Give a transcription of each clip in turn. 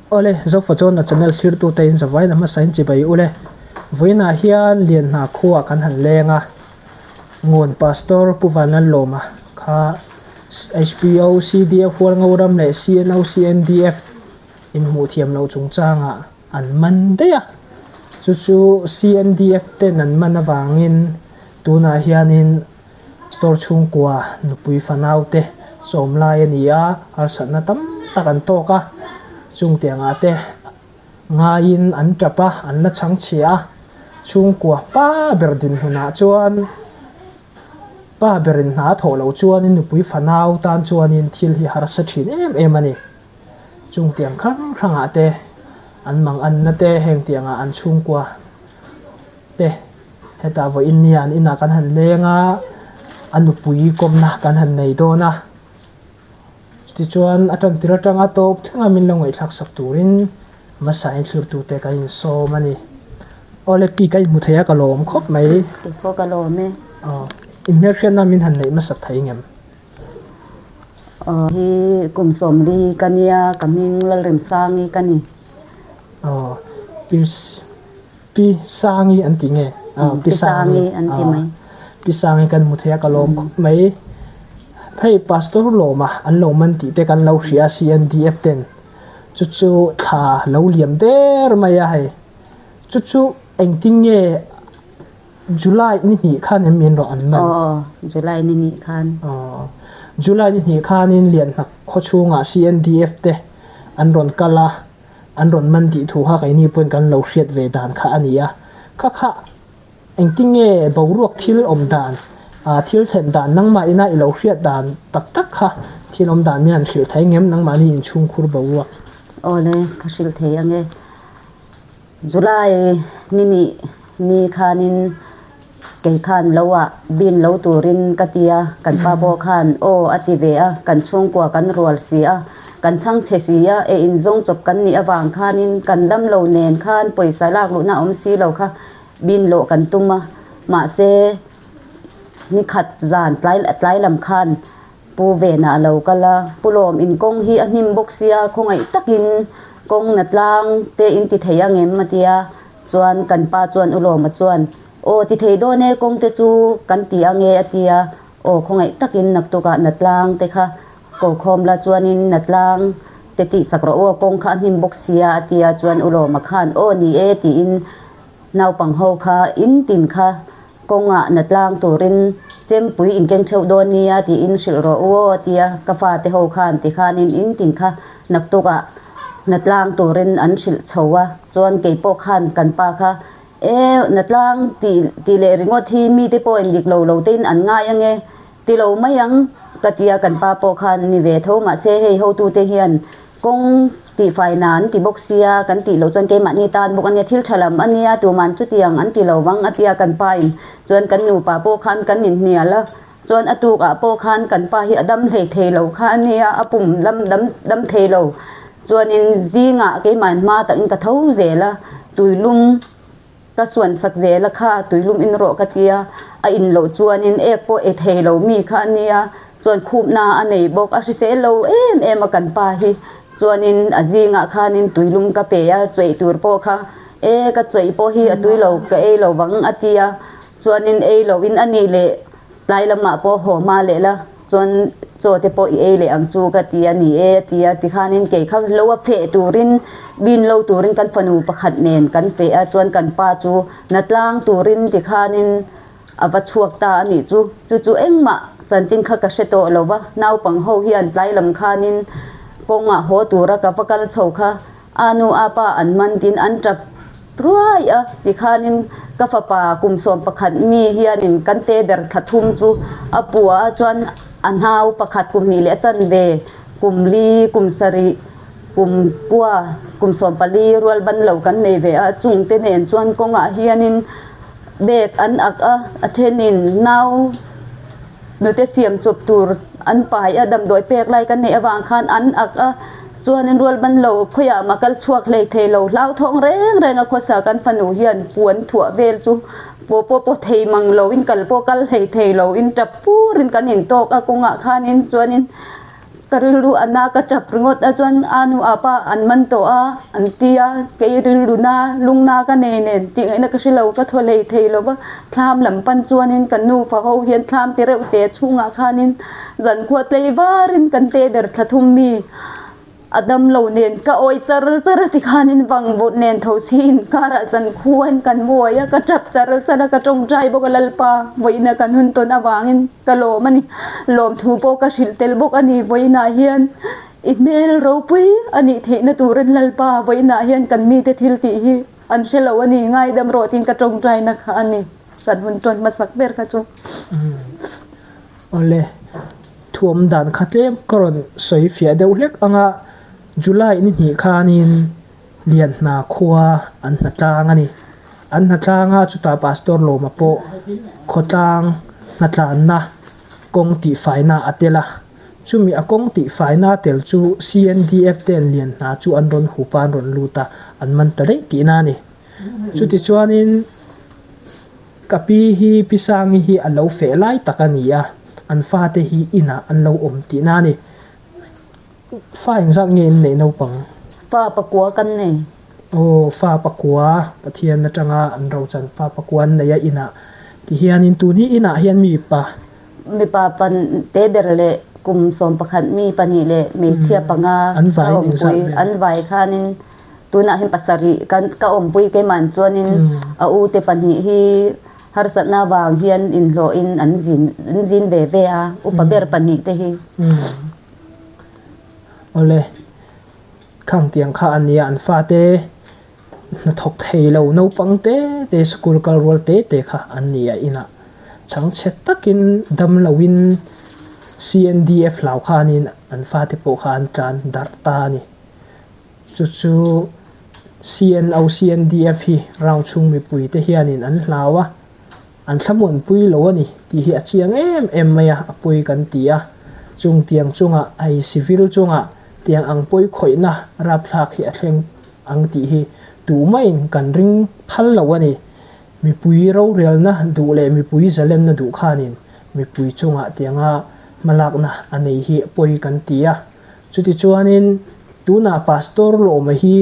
Awle, Zofachuan a channel thlirtute in zavain a hmasain chibai ule. Vawiinah hian Lianhna khuaah kan han leng a, Ngun Pastor Pu Vanlalawma kha HPO, CDF Hualngoram leh CNO, CNDF inhmuh thiam loh chungchangah an man daih a. Chu chu CNDF ten an man avangin tunah hianin Store chhungkua nupui fanaute sawm lai a ni a, harsatna tam tak an tawk a, chung tiangah te ngaiin an tap a, an la chhang chhia a, chhungkua pa ber dinhmunah chuan pa berin hna a thawh loh chuanin nupui fanau tan chuanin thil hi harsa thin em em a ni. Chung tiang hrang hrangah te an mang anna te heng tiangah an chhungkua te hetah vawiin nia an inah kan han leng a, a nupui kawmna kan han nei dawn a, chutichuan a tantir atanga tawp thlenga min lo ngaihthlak sak turin hmasain thlirtute kan insawm a ni. Awle pi ka inhmu thei a ka lawm khawp mai. Kei pawh ka lawm e. Aw, inhmelhriatna min han neih hmasak thei ngem? Aw hi kum sawmli ka nia ka hming Lalremsangi ka ni. Aw, pi Pi Sangi an ti nge? Pi Sangi an ti mai. Pi Sangi kan hmu thei a ka lawm khawp mai. Hei Pastor Lawma an lo man tih te kan lo hria a CNDF ten. Chu chu thla lo liam der mai a hei. Chu chu engtin nge July ni hnih khan em min rawh an man? Aw, July ni hnih khan. Aw, July ni hnih khanin Lianhnak khawchhungah CNDF te an rawn kal a. An rawn man tih thu kha keini pawhin kan lo hriat ve dan kha a ni a. Kha kha engtin nge boruak thil awm dan, thil thlen dan nangmah ina i lo hriat dan tak tak kha thil awm dan min han hrilh thei ngem nangmahni inchhungkhur boruak? Awle, ka hrilh thei ange. July ni nih ni khanin kei khan lo ah bin lo turin ka ti a, kan pa pawh khan aw a ti ve a, kan chhungkua kan rual si a, kan chhang chhe si a, e inzawng chawp kan nih avang khanin kan dam lo nen khan pawisa lak luhna a awm si lo kha bin lawh kan tum a, mahse nikhat zan tlai tlai lam khan Pu Vena a lo kal a, Pu Lawm inkawng hi a hnim bawk sia, khawngaih takin kawng na tlang te in ti thei angem a ti a, chuan kan pa chuan U Lawma chuan, Aw ti thei dawn e kawng te chu kan ti ange a ti a, aw khawngaih takin naktukah na tlang te kha ko khawm la chuanin na tlang te tihsak rawh u a kawng kha a hnim bawk sia a ti a, chuan U Lawma khan aw ni e tiin naupang ho kha in tin kha Kawngah na tlang turin chempui in keng theuh dawn nia tiin hrilh rawh u aw tia ka fate ho khan ti khanin in tin kha naktukah na tlang turin an hrilh chho a, chuan kei pawh khan kan pa kha e na tlang tih tih leh ringawt hi mite pawh in dik lo lo tein an ngai ange ti lo mai ang ka tia kan pa pawh khan ni ve tho mahse hei hotute hian Kawng tihfai na an ti bawk sia, kan tih loh chuan keimahni tan bawk a nia, thil tha lam a nia, tuman chutiang an ti lo vang a tia kan pa in chuan kan nupa pawh khan kan inhnial a, chuan a tukah pawh khan kan pa hi a dam hlei thei lo kha a nia, a pum lam dam dam thei lo chuanin zingah keimah hma takin ka tho zel a, tuilum ka suan sak zel a kha tuilum in rawh ka tia, a in loh chuanin ek pawh e thei lo mi kha a nia, chuan khupna a nei bawk, a hrisel lo em em a kan pa hi, chuanin a zingah khanin tuilum ka pe a, chawih tur pawh kha e ka chawih pawh hi a tui lo ka ei lo vang a tia, chuanin ei loh in a nih leh tlai lamah pawh haw hma leh la, chuan chaw te pawh i ei leh ang chu ka ti a ni e a ti a, tikhanin kei kha lo a feh turin bin lo turin kan fanu pakhat nen kan feh a, chuan kan pa chu na tlang turin tikhanin a va chhuak ta a nih chu, chu chu engmah chanchin kha ka hre tawh lo va, naupang ho hian tlai lam khanin kawngah haw tura ka va kal chho kha A nu a pa an man tin an tap ruai a, tikhanin ka fapa kum 11 mi hianin kan te ber thla thum chu a pua a, chuan a hnau pakhat kum hnih leh a chanve, kum li, kum sarih, kum kua, kum 14 rual ban lo kan nei ve a, chungte nen chuan kawngah hianin bag an ak a, a thenin nau nute siam chawp tur an pai a, damdawi pek lai kan neih avang khan an ak a. Chuanin rual ban lo khawiah mah kal chhuak hlei thei lo hlauthawng reng reng a khawsa kan fanu hian puan thuah vel chu pawh pawh pawh thei mang lo in kal pawh kal hlei thei lo in tap pur in kan in tawk a kawngah khanin chuanin Ka rilru a na ka tap ringawt a chuan a nu a pa an man tawh a an ti a, kei rilru na lung na ka nei nen tih ngaihna ka hre lo, ka thaw hlei thei lo va, thlam lam pan chuanin kan nufa ho hian thlam ti reuh te chhungah khanin zankhua tlei varin kan te ber thla thum mi. A dam lo nen ka awi char char a tikhanin vang vawt nen tho siin karah zan khuain kan buai a, ka tap char char a, ka tawngtai bawk a Lalpa vawiina kan hun tawn avangin ka lawm a ni. Lawmthu pawh ka hrilh tel bawk a ni vawiinah hian i hmel ropui a nih theihna turin Lalpa vawiinah hian kan mite thil tih hi an hre lo a ni, ngaidam rawh tiin ka tawngtaina kha a ni kan hun tawn hmasak ber kha chu. Awle, thuam dan kha tlem ka rawn sawi fiah deuh hlek ang a, July ni hnih khanin Lianhna khua an hna tlang a ni. An hna tlang a, chutah Pastor Lawma pawh khawtlang hnatlanna kawng tihfaina a tel a. Chumi a kawng tihfaina tel chu CNDF ten Lianhna chu an rawn hup a, an rawn lut a, an man ta daih tihna a ni. Chutichuanin. Ka pi hi Pi Sangi hi a lo feh lai tak a ni a, an fate hi inah an lo awm tihna a ni. Fa engzat nge in neih naupang? Fa pakua kan nei. Aw, fa pakua, Pathian atanga an rochan fa pakua an nei a inah. Tihianin tun hi inah hian mi pa. Mipa pan te ber leh kum 11 mi pahnih leh hmeichhia panga ka awmpui an vai khanin Tunah hian pasarih kan ka awmpui keimah chuanin a u te pahnih hi harsatna vang hian inhlawhin an zin an zin ve ve a, upa ber pahnih te hi. Awle, khang tiang kha a nia an fate hnathawk thei lo naupang te te school kal rual te te kha an ni a inah chhangchhe takin dam loin CNDF hlau khanin an fate pawh kha an tlan darh ta a ni. Chu chu CNO, CNDF hi round chhung mipui te hianin an hlau a, an thlamuanpui lo a ni tih hi a chiang em em mai a, a pawi kan ti a. Chung tiang chungah hei civil chungah tiang ang pawi khawihna rapthlak hi a thleng ang tih hi tuhmain kan ring phal lo a ni. Mipui rorelna duh leh mipui zalenna duh khanin mipui chungah tianga hmalakna a nei hi pawi kan ti a. Chutichuanin, tunah Pastor Lawma hi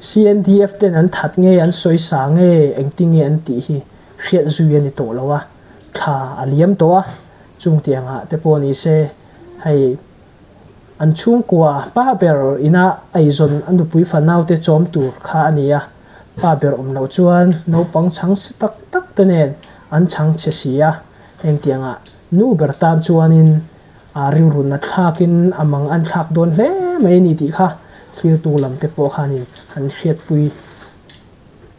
CNDF ten an that nge, an sawi sa nge, engtin nge an tih hi hriat zui a ni tawh lo a, thla a liam tawh a, chung tiangah te pawh ni se, hei an chhungkua pa ber ina eizawn a nupui fanau te chawm tur kha a ni a, pa ber awm loh chuan naupang chhang si tak tak te nen an chhang chhe si a, hengtiangah nu ber tan chuanin A rilrunna thlakin a mang an thlak dawn hle mai a ni tih kha thlirtu lam te pawh khanin an hriatpui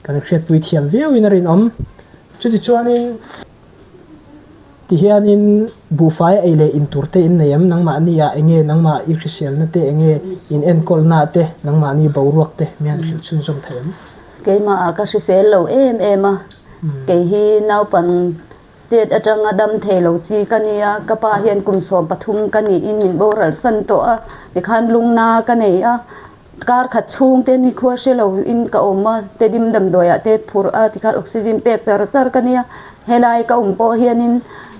kan hriatpui thiam viauin a rinawm. Chutichuanin tihianin buhfai ei leh in tur te in nei em? Nangmahni ah enge nangmah i hriselna te enge in enkawlna te nangmahni boruak te mi han hrilh chhunzawm thei em? Keimah ah ka hrisel lo em em a, kei hi naupang Tet atanga dam thei lo chi ka nia, ka pa hian kum 13 ka niin min boral san tawh a, tikhan lungna ka nei a, kar khat chhung te nikhua hre lo in ka awm a, te dim damdawi ah te phurh a, tikhan oxygen pek char char ka nia, helai ka awm pawh hianin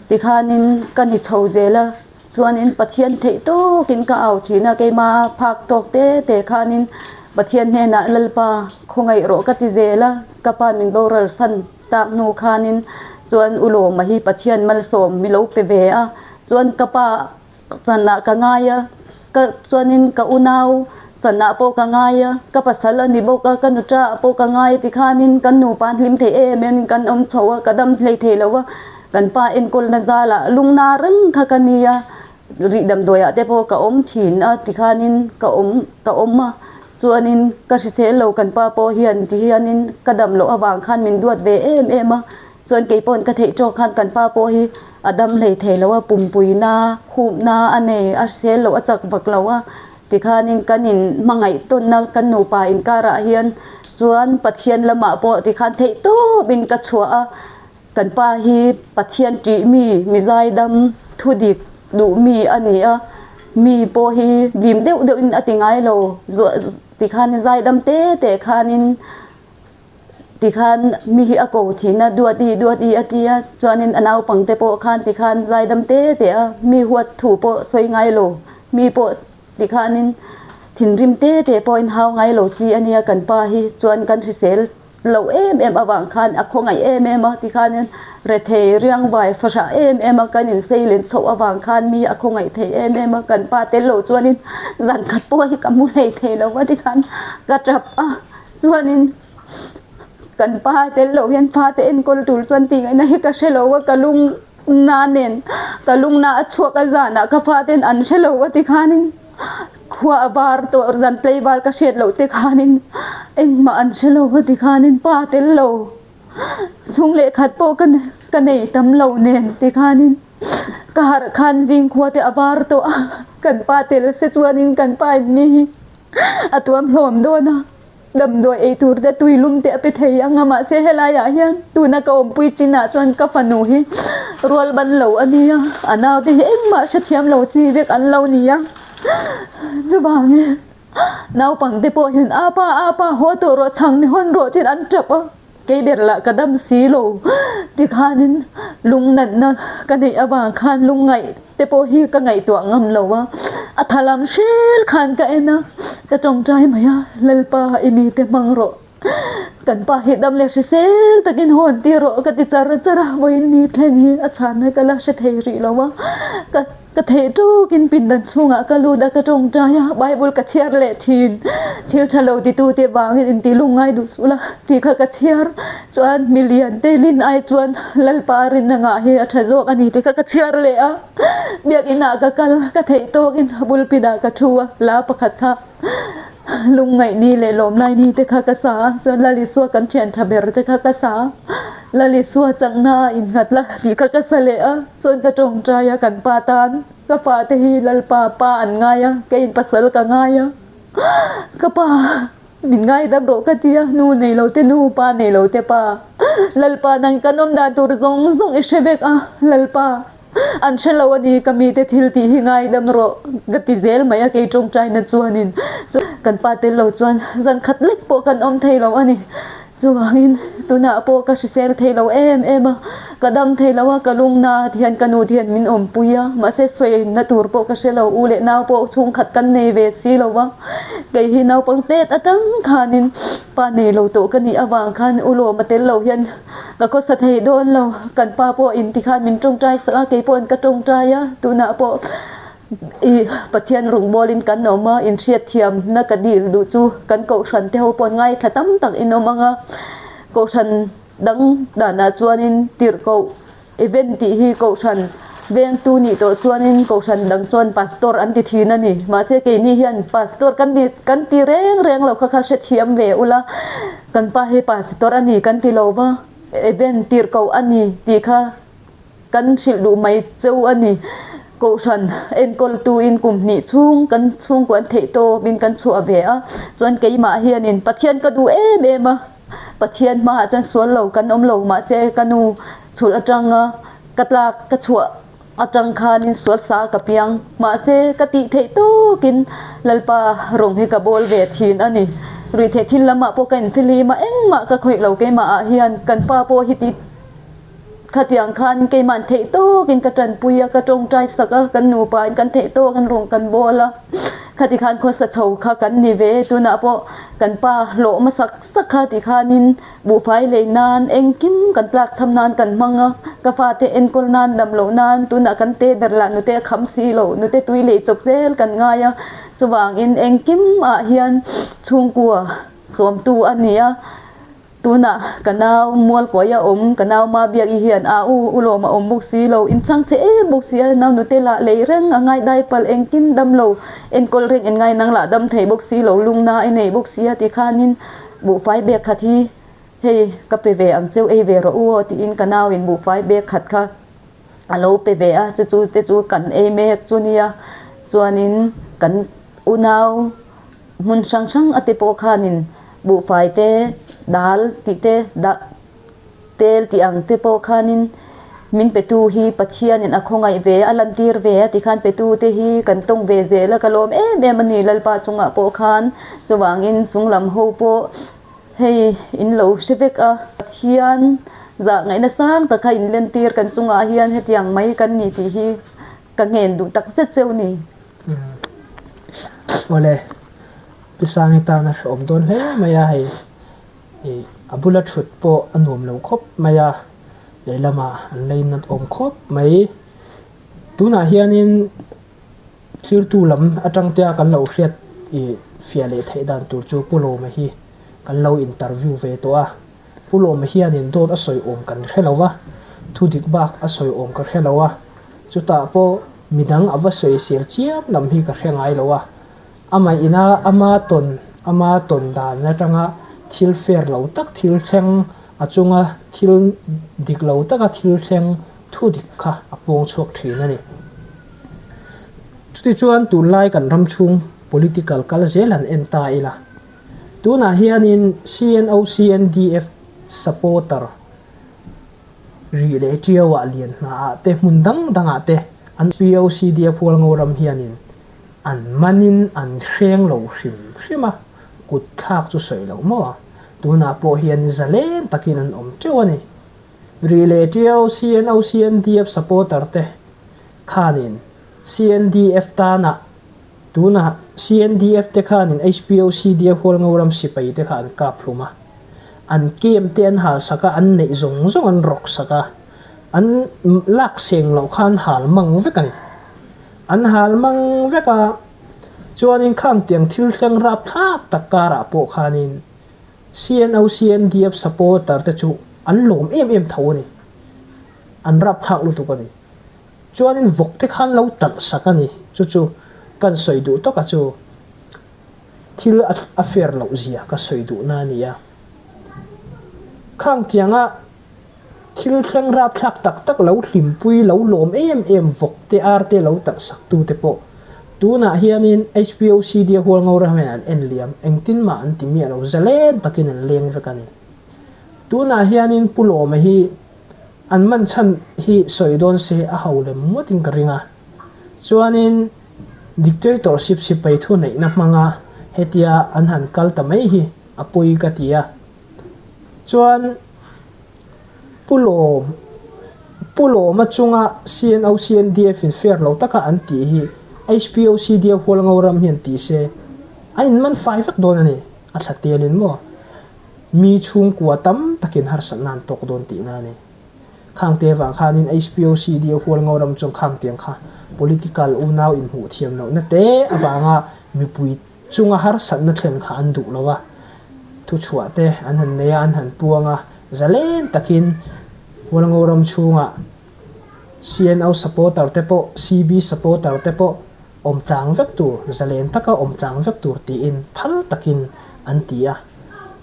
tikhanin ka ni chho zel a, chuanin Pathian theih tawkin ka au thin a, keima phak tawk te te khanin Pathian hnenah Lalpa khawngaih rawh ka ti zel a, ka pa min boral san. Tak hnu khanin chuan U Lawma hi Pathian malsawm mi lo pe ve a, chuan ka pa chanah ka ngai a, ka chuanin ka unau chanah pawh ka ngai a, ka pasal a ni bawk a, ka nuṭa ah pawh ka ngai ti khanin kan nupa an hlim thei em em kan awm chho a, ka dam hlei thei lo a, kan pa enkawlna zalah lungna reng kha ka ni a, rih damdawi ah te pawh ka awm thin a ti khanin ka awm ka awm a. Chuanin ka hrisel lo kan pa pawh hian ti hianin ka dam loh avang khan min duat ve em em a, chuan kei pawhin ka theih tawk khan kan pa pawh hi a dam hlei thei lo a, pumpuina, khupna a nei, a hrisel loh a chak vak lo a, tikhanin kan in hmangaih tawnna kan nupa inkarah hian chuan Pathian lamah pawh tikhan theih tawpin ka chhuah a, kan pa hi Pathian ṭih mi, mi zaidam, thudik duh mi a ni a, mi pawh hi dim deuh deuhin a ti ngai lo, tikhan zaidam te te khanin tikhan mi hi a ko thin a, duati duati a ti a, chuanin a naupang te pawh khan tikhan zaidam te te a mi huat thu pawh sawi ngai lo. Mi pawh tikhanin thinrim te te pawhin hau ngai lo chi a nia kan pa hi chuan kan hrisel loh em em avang khan a khawngaih em em a tikhanin rethei riang vai fahrah em em a kan insei len chhoh avang khan mi a khawngaih thei em em a kan pa tel lo chuanin zan khat pawh hi ka mu hlei thei lo va tikhan ka tap a chuanin kan pa tel lo hian fa te enkawl tur chuan tih ngaihna hi ka hre lo a ka lung na nen ka lung na a chhuak a zanah ka fa ten an hre lo a tikhanin khua a var tawh zan tlei val ka hriat loh te khanin engmah an hre lo a tikhanin pa tel lo chhung leh khat pawh ka ka nei tam lo nen tikhanin ka harh khan zing khua te a var tawh a kan pa tel se chuanin kan pa in mi hi a tuam hlawm dawn a. Damdawi ei tur te tui lum te a pe thei ang a, mahse helaiah hian tuna ka awmpui chinah chuan ka fanu hi rual ban lo a nia, a naute hi engmah hrethiam lo chi vek an lo ni a, chuvangin naupang te pawh hian apa apa haw tawh rawh chhang ni hawn rawh tiin an tap a, kei ber lah ka dam si lo tikhanin lung natna ka neih avang khan lungngaih te pawh hi ka ngaihtuah ngam lo a, a tha lam hrel khan ka en a, ka tawngtai mai a, Lalpa i mite hmang rawh, kan pa hi dam leh hrisel takin hawn tir rawh ka ti char char a, vawiin ni thleng hi a chhanna ka la hre thei rih lo a, ka ka theih tawkin pindan chhungah ka lut a, ka tawngtai a, Bible ka chhiar leh thin, thil tha lo titute vangin inti lungngai duh suh la tih kha ka chhiar. Chuan milian te lin ai chuan Lalpa rinna ngah hi a tha zawk a ni tih kha ka chhiar leh a, biakinah ka kal ka theih tawkin bulpinah ka thu a, la pakhat kha lungngaih ni leh lawmlai ni te kha ka sa a, chuan Lal Isua kan thian tha ber te kha ka sa a, Lal Isua chakna a innghat la tih kha ka sa leh a, chuan ka tawngtai a kan pa tan ka fate hi Lalpa pa an ngai a, keiin pasal ka ngai a, ka pa. Min ngaidam rawh ka ti a, nu nei lo te nu, pa nei lo te pa. Lalpa nang kan awm dan tur zawng zawng i hre vek a, Lalpa an hre lo a ni ka mite thil tih hi ngaidam rawh ka ti zel mai a kei tawngtaina chuanin kan pa tel lo chuan zan khat lek pawh kan awm thei lo a ni. Chuvangin tunah pawh ka hrisel thei lo em em a, ka dam thei lo a, ka lung na thian ka nu thian min awmpui a, mahse sawiinna tur pawh ka hre lo, u leh nau pawh chhungkhat kan nei ve si lo va, kei hi naupang tet atang khanin pa nei lo tawh ka nih avang khan u lawm a tel lo hian ka khawsa thei dawn lo, kan pa pawh inti khan min tawngtai sak a, kei pawhin ka tawngtai a, tunah pawh. I Pathian rawngbawlin kan awm a, inhriatthiamna ka dil duh chu kan kohhran te ho pawh ngaithla tam tak in awm ang a, kohhran dang danah chuanin tirhkoh event tih hi kohhran vengtu nih tawh chuanin kohhran dang chuan pastor an ti thin a ni. Mahse keini hian pastor kan ti kan ti reng reng lo kha kha hrethiam ve ula, kan pa hi pastor a ni kan ti lo va, event tirhkoh a ni tih kha Kan hrilh duh mai cheu a ni. Kohhran enkawltuin kum hnih chhung kan chhungkua an theih tawpin kan chhuah ve a, chuan keimah hianin Pathian ka duh em em a, Pathian hmaah chuan sual lo kan awm lo mahse ka nu chhulh atanga ka tlak ka chhuah atang khanin sual sa ka piang mahse ka tih theih tawkin Lalpa rawng hi ka bawl ve thin a ni. Ruihtheih thil lamah pawh ka infihlim a, engmah ka khawih lo keimah ah hian kan pa pawh hi ti Khatiang khan keimah theih tawkin ka tanpui a, ka tawngtai sak a, kan nupa in kan theih tawkin rawng kan bawl a. Khati khan khawsa chho kha kan ni ve, tunah pawh kan pa hlawh hmasak sak kha ti khanin buhfai lei nan engkim kan tlak cham nan kan hmang a, ka fate enkawl nan dam loh nan tunah kan te ber lah nute a kham si lo, nute tui lei chawp zel kan ngai a, chuvangin engkim ah hian chhungkua chawmtu a ni a. Tunah ka nau Mualkawi a awm, ka nau Mabiaki hian a u u lawm a awm bawk si lo, in chhang che em bawk si a, nau nute lah lei reng a ngai dai palh engkim dam lo, enkawl reng en ngai nang lah dam thei bawk si lo, lungna i nei bawk si a ti khanin buhfai bag khat hi hei ka pe ve ang cheu ei ve rawh u aw tiin ka nau in buhfai bag khat kha a lo pe ve a, chu chu te chu kan ei mek chu nia, chuanin kan unau hmun hrang hrang a te pawh khanin buhfai te dal tih te dah tel tih ang te pawh khanin min petu hi Pathianin a khawngaih ve a lantir ve a tikhan petu te hi kan tawng ve zel a ka lawm em em a ni Lalpa chungah pawh khan chuvangin chung lam ho pawh hei in lo hre vek a Pathian zah ngaihna sang tak kha in lentir kan chungah hian hetiang mai kan ni tih hi ka ngen duh tak zet cheu ni. Awle, Pi Sangi tan a hrehawm dawn hle mai a, hei ih a bula thut pawh a nuam lo khawp mai a, lehlamah an lei nat awm khawp mai. Tunah hianin thirtu lam atang tea kan lo hriat ih fiah leh theih dan tur chu Pu Lawma hi kan lo interview ve tawh a. Pu Lawma hianin dawt a sawi awm kan hre lo va, thu dik bak a sawi awm ka hre lo a, chutah pawh midang a va sawi sel chiam lam hi ka hre ngai lo a. Amah ina ama tawn ama tawn dan atanga thil fair lo tak thil thleng a chunga thil dik lo taka thil thleng thu dik kha a pawng chhuak thin a ni. Chutichuan tunlai kan ram chhung political kal zel han en ta ila. Tunah hianin CNO CNDF supporter rih leh Tiauah lian hnaah te hmun dang dangah te an PO CDF Hualngo ram hianin an manin an hreng lo hrim hrim a, kut thlak chu sawi loh maw? Tunah pawh hian zalen takin an awm teuh a ni. Rih leh Tiau CNO CNDF supporter te khanin CNDF tanah Tunah CNDF te khanin HPO CDF Hualngo ram sipai te kha an kap hlum a. An kem te an hal sak a, an neih zawng zawng an rawk sak a. An lak seng loh kha an hal mang vek a ni. An hal mang vek a, chuanin khang tiang thil thleng rap thlak tak karah pawh khanin CNO CNDF supporter te chu an lawm em em tho a ni. An rap thlak lutuk a ni. Chuanin vawk te khan lo talh sak a ni. Chu chu kan sawi duh tawk a chu thil a fair loh zia ka sawi duhna a ni a. Khang tianga thil thleng rapthlak tak tak lo hlimpui lo lawm em em vawk te ar te lo talh sak tu te pawh tunah hianin HPOCD a hual ngo ram hian an en liam engtin mah an ti miah lo zalen takin an leng vek a ni. Tunah hianin Pu Lawma hi An man chhan hi sawi dawn se a ho lem ngawtin ka ring a. Chuanin dictatorship sipai thu neihna hmanga hetia an han kal ta mai hi a pawi ka ti a. Chuan Pu Lawm, Pu Lawma chunga CNO CNDF in fair lo taka an tih hi HPO CDF Hualngo ram hian ti se a in man fai vek dawn a ni, a thla telin maw? Mi chhungkua tam takin harsatna an tawk dawn tihna a ni. Khangte vang khanin HPOC dia hual ngo ram chuan khang tiang kha political unau inhmuh thiam lohna te avanga mipui chunga harsatna thlen kha an duh lo a. Thuchhuah te an han nei a, an han puang a, zalen takin hual ngo ram chhungah CNO supporter te pawh, CB supporter te pawh awm tlang vek tur, zalen taka awm tlang vek tur tiin phal takin an ti a.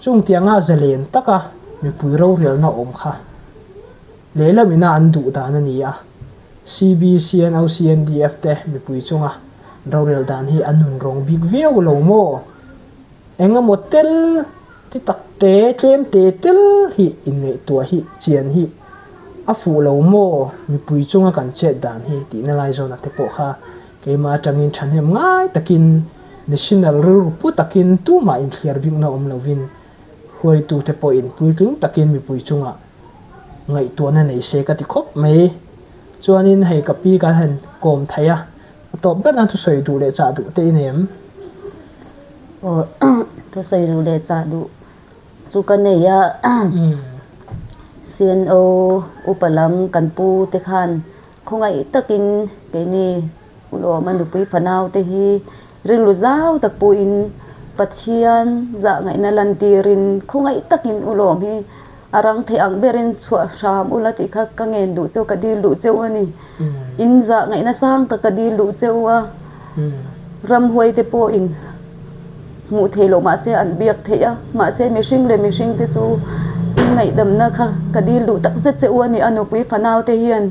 Chung tianga zalen taka mipui rorelna awm kha lehlamina an duh dan a ni a. CB, CNO, CNDF te mipui chunga rorel dan hi a nun rawng bik viau lo maw? Engemaw tel ti tak te, tlem te tel hi inngaihtuah hi chian hi a fuh lo maw? Mipui chunga kan chet dan hi tihna lai zawnah te pawh kha keimah atangin thahnem ngai takin national rilru pu takin tumah inthliar bikna awm lovin huaitute pawhin puitling takin mipui chungah ngaihtuahna nei se ka ti khawp mai. Chuanin hei ka pi kan han kawm thei a, a tawp ber nan thusawi duh leh chah duh te i nei em? Aw thusawi duh leh chah duh chu ka nei a, CNO upa lam kan pu te khan khawngaih takin keini Ulawma nupui fanau te hi rilru zau tak puhin Pathian zah ngaihna lantirin khawngaih takin Ulawm hi a rang theih ang berin chhuah hram ula tih kha ka ngen duh cheu ka dil duh cheu a ni. In zah ngaihna sang tak ka dil duh cheu a, ramhuai te pawhin hmuh theih loh mahse an biak theih a, mahse mihring leh mihring te chu in ngaihdamna kha ka dil duh tak zet che u a ni a nupui fanau te hian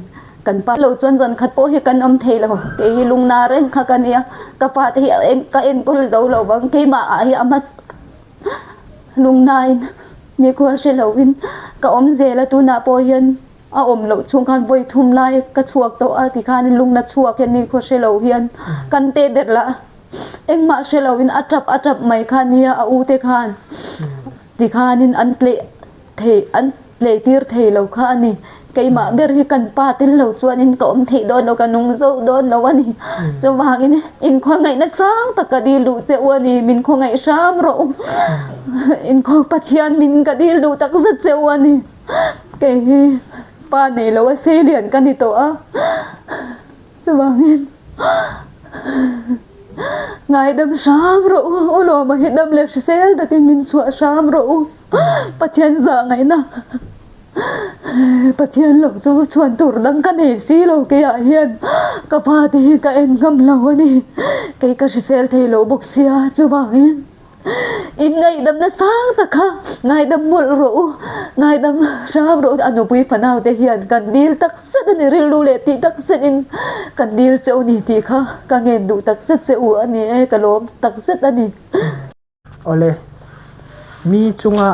kan pa lo chuan zan khat pawh hi kan awm thei lo kei hi lungna reng kha ka nia ka pa te hi ka enkawl zo lo vang keimah ah hi a hmasa lungnain nikhua hre lovin ka awm zel a tunah pawh hian a awm loh chhung khan vawi thum lai ka chhuak tawh a tikhan lungna chhuak hian nikhua hre lo hian kan te ber lah engmah hre lovin a tap a tap mai kha nia a u te khan tikhanin an tleh thei an tleh tir thei lo kha a ni. Keimah ber hi kan pa tel lo chuanin ka awm theih dawn lo, ka nung zo dawn lo a ni. Chuvangin in khawngaihna sang tak ka dil duh che u a ni, min khawngaih hram rawh u. In khaw Pathian min ka dil duh tak zet che u a ni. Kei hi pa nei lo a sei lian ka ni tawh a. Chuvangin ngaidam hram rawh u, u Lawma hi dam leh hrisel takin min chhuah hram rawh u. Pathian zah ngaihna Pathian lo chu chhuan tur dang ka nei si lo keiah hian ka pa te hi ka en ngam lo a ni. Kei ka hrisel thei lo bawk sia chuvangin in ngaihdamna sang tak kha ngaidam mawlh rawh u, ngaidam hram rawh u. A nupui fanau te hian kan dil tak zet a ni, rilru leh tih tak zet in kan dil che u ni tih kha ka ngen duh tak zet che u a ni e, ka lawm tak zet a ni. Awle, mi chunga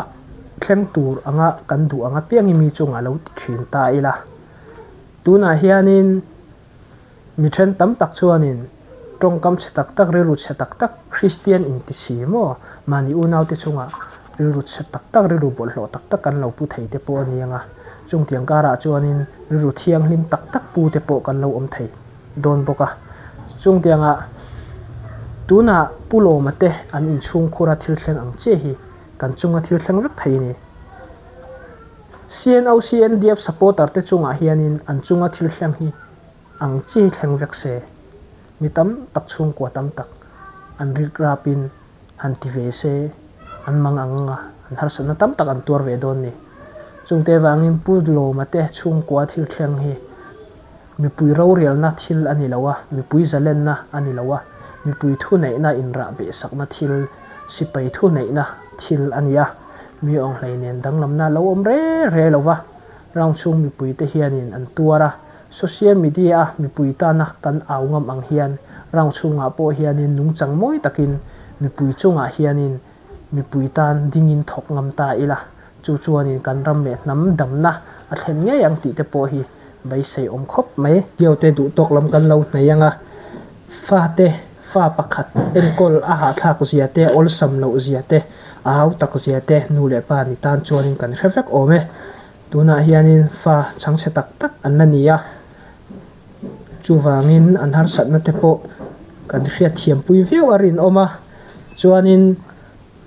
thleng tur anga kan duh ang apiangin mi chungah lo ti thin ta ila. Tunah hianin mi then tam tak chuanin tawngkam chhe tak tak, rilru chhe tak tak, Kristian inti si maw? Mahni unaute chungah rilru chhe tak tak, rilru bawlhhlawh tak tak kan lo pu thei te pawh a ni ang a. Chungtiang karah chuanin rilru thianghlim tak tak pu te pawh kan lo awm thei. dawn bawk a. Chungtiangah tunah Pu Lawma te an inchhungkhura thil thleng ang chiah hi kan chunga thil thleng vek thei a ni. CNO CNDF supporter te chungah hianin an chunga thil thleng hi ang chi hi thleng vek se, mi tam tak chhungkua tam tak an rikrapin han ti ve se, an mang ang a, an harsatna tam tak an tuar ve dawn ni. Chungte vangin Pu Lawma te chhungkua thil thleng hi Mipui rorelna thil a ni lo a, mipui zalenna a ni lo a, mipui thuneihna inrah behsakna thil, sipai thuneihna thil a ni a. Mi awnghlei nen danglamna lo awm re re lo va, round chhung mipuite hianin an tuar a, social media a mipui tana kan au ngam ang hian round chhungah pawh hianin nungchang mawi takin mipui chungah hianin mipui tan dingin thawk ngam ta ila, chu chuanin kan ram leh hnam damna a thlen ngei ang tih te pawh hi beisei awm khawp mai. Diote duh tawk lam kan lo hnei ang a, fate fa pakhat enkawl a hahthlak zia te, awlsam loh zia te, a hau tak zia te nu leh pa ni tan chuanin kan hre vek awm e. Tunah hianin fa chhangchhe tak tak an la ni a, chuvangin an harsatna te pawh kan hriatthiampui viau a rinawm a, chuanin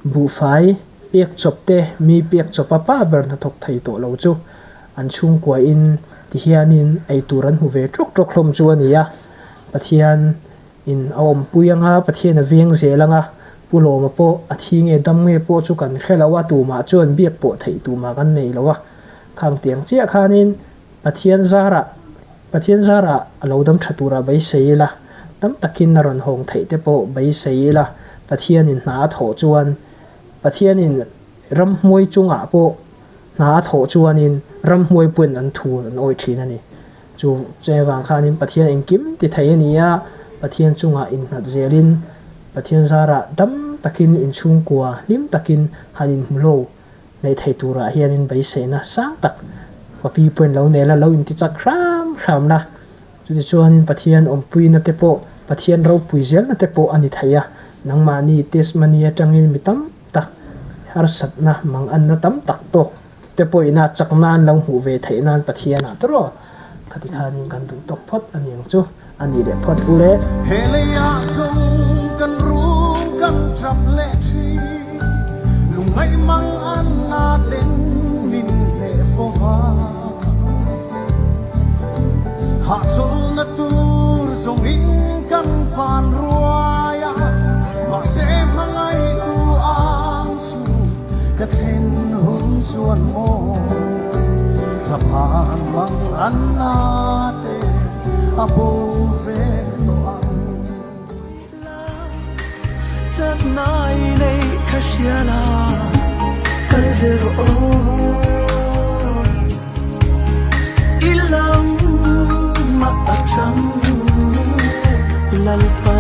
buhfai pek chawp te mi pek chawpa pa ber hnathawk thei tawh lo chu an chhungkuain tihianin eitur an hmu ve tawk tawk hlawm chu a ni a, Pathian in a awmpui anga Pathian a veng zel anga Pu Lawma pawh a thi nge dam nge pawh chu kan hre lo a, tumah chuan biak pawh theih tumah kan nei lo a, khang tiang chiah khanin Pathian zarah Pathian zarah a lo dam tha turah beisei ila, tam takin a rawn hawng theih te pawh beisei ila, Pathianin hna a thawh chuan Pathianin ramhmuai chungah pawh hna a thawh chuanin ramhmuai pawhin an thu an awih thin a ni. Chu che vang khanin Pathian engkim ti thei a ni a, Pathian chungah innghat zelin Pathian zarah dam takin inchhungkua hlim takin han inhmuhlo neih thei turah hianin beiseina sang tak papi pawhin lo nel a, lo intichak hram hram la. Chutichuanin Pathian awmpuina te pawh Pathian ropui zelna te pawh a ni thei a, nangmahni testimony atangin mi tam tak harsatna manganna tam tak tawk te pawhina chak nan lo hmuh ve theih nan Pathian ah tawrh aw khati khanin kan duh tawk phawt a ni ang chu a ni leh phawt u le. He leiah zawng kan rum kan tap leh thin, lungngaih mang an na ten min hneh fo va. Hahchawlhna tur zawngin kan van ruai a, mahse hmangaihtu ang chu ka thlen hun chuan maw thlaphan mang an na te a bo ve tawh ang. Chaknai nei kha hria la kal zel rawh aw. I lam a atang Lalpa.